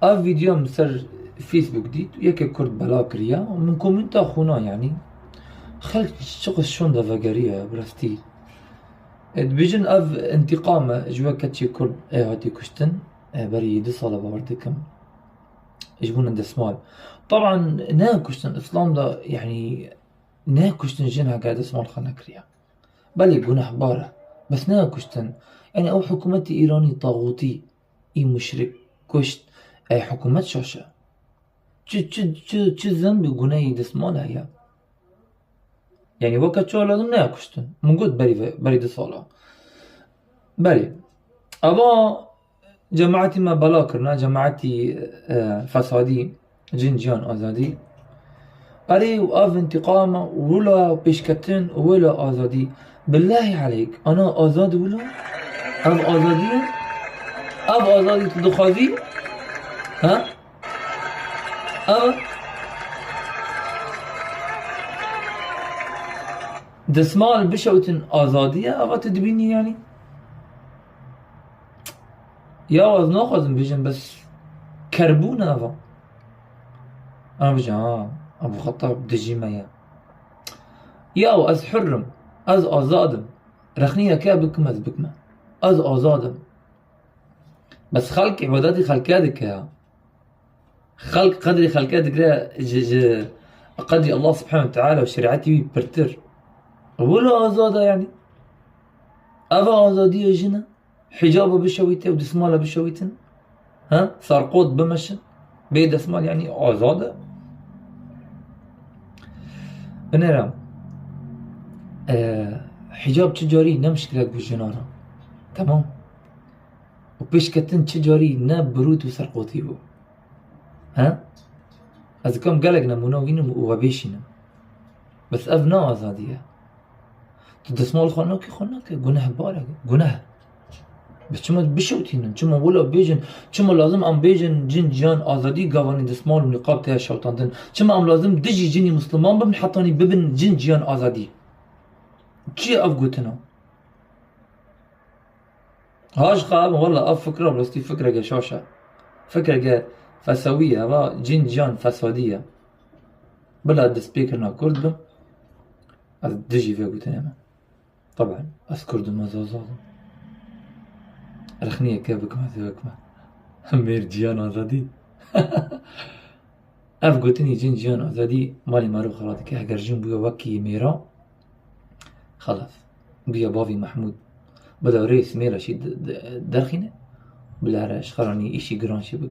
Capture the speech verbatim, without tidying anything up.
Ev vîdeo min ser Facebook dît û yekê Kurd bela kiriye û min komenta xwîna, yanî xelk çiqas şonda vegeriye, bi rastî. E, dibêjin ev întîqam e ji we keçê Kurd ê hatî kuştin, e, berî du sala bawer dikim. Ji bo desmal. Taban ne kuştin, Îslam da, yanî ne kuştin jin heke desmal xwe nekiriye. Belê gunehbar e. Bes ne kuştin. Yanî ew hikûmetê Îranî taxûtî, î muşrik, kuşt, ey hikûmet şaş e. Çi, çi, çi, çi zenb û gunehî desmal heye? Yanî weke çawa lazim ne kuştin. Min got berî ve, berî du sala. Berî. Eva cemaetî me bela kirine, cemaetî, e, fesadî, cin, ciyan, azadî. Erê û ev întîqama wila pêşketin û wila azadî. Billahî aleyk, ana azad wila? Ev azadî ye? Ev azadî tu dixwazî? Ha? Ev desmal bişewtin azadî ye, eva tu dibînî yanî? Ya ez naxwazim bêjim, bes kerbûn e eva. Em bêjin, ha, Ebû Xetab dijî me ye. Ya ez hurr im, ez azad im. Rexnî yeke bikim ez bikime. Ez azad im. Bes xelk îbadetî xelke dike ya. Xelk qedrî xelke digire ji, ji qedrî Allah subhanahu ve teala û şerîetî wî pirtir. Wilo azad e yanî. Eva azadî ye jin e. Hicaba bişewîte û dismala bişewîtin. Ha? Serqot bimeşin. Bê desmal yanî azad e. Binêre. E, hicab çi carî ne mişkilek bû jinan re. Temam. Û pêşketin çi carî ne birût û serqotî bû. He? Ez dikim gelek nemûne wînim û we bêşînim. Bes ev ne azadî ye. Tu desmal xwe nakî, xwe nake. Gunehbar e. Guneh. Bes çima bişewtînin? Çima wila bêjin? Çima lazim em bêjin cin, ciyan, azadî, gavanî desmal û niqab tê şewtandin? Çima em lazim dijî cinî misliman bibin hetanî bibin cin, ciyan, azadî? Çi ye ev gotina? Ha ji xwe em, wela ev fikra bi rastî fikreke şaş e. Fikreke fesewî ye, eva cin, ciyan, fesadî ye. Bila destpêkirina Kurd bim, ez dijî vê gotinê me. Taban, ez Kurd im, ez azad im. Rexniyeke bikim, ez ê bikim. Mêr, ciyan, azadî. Ev gotinî cin, ciyan, azadî malê merû xera dike. Heger jin bûye wekî mêra, xelas. Bûye bavî Mehmûd. Bila rês mêra şî de-, de-, derxîne. Bila re ji xeranî îşî giran şî bike.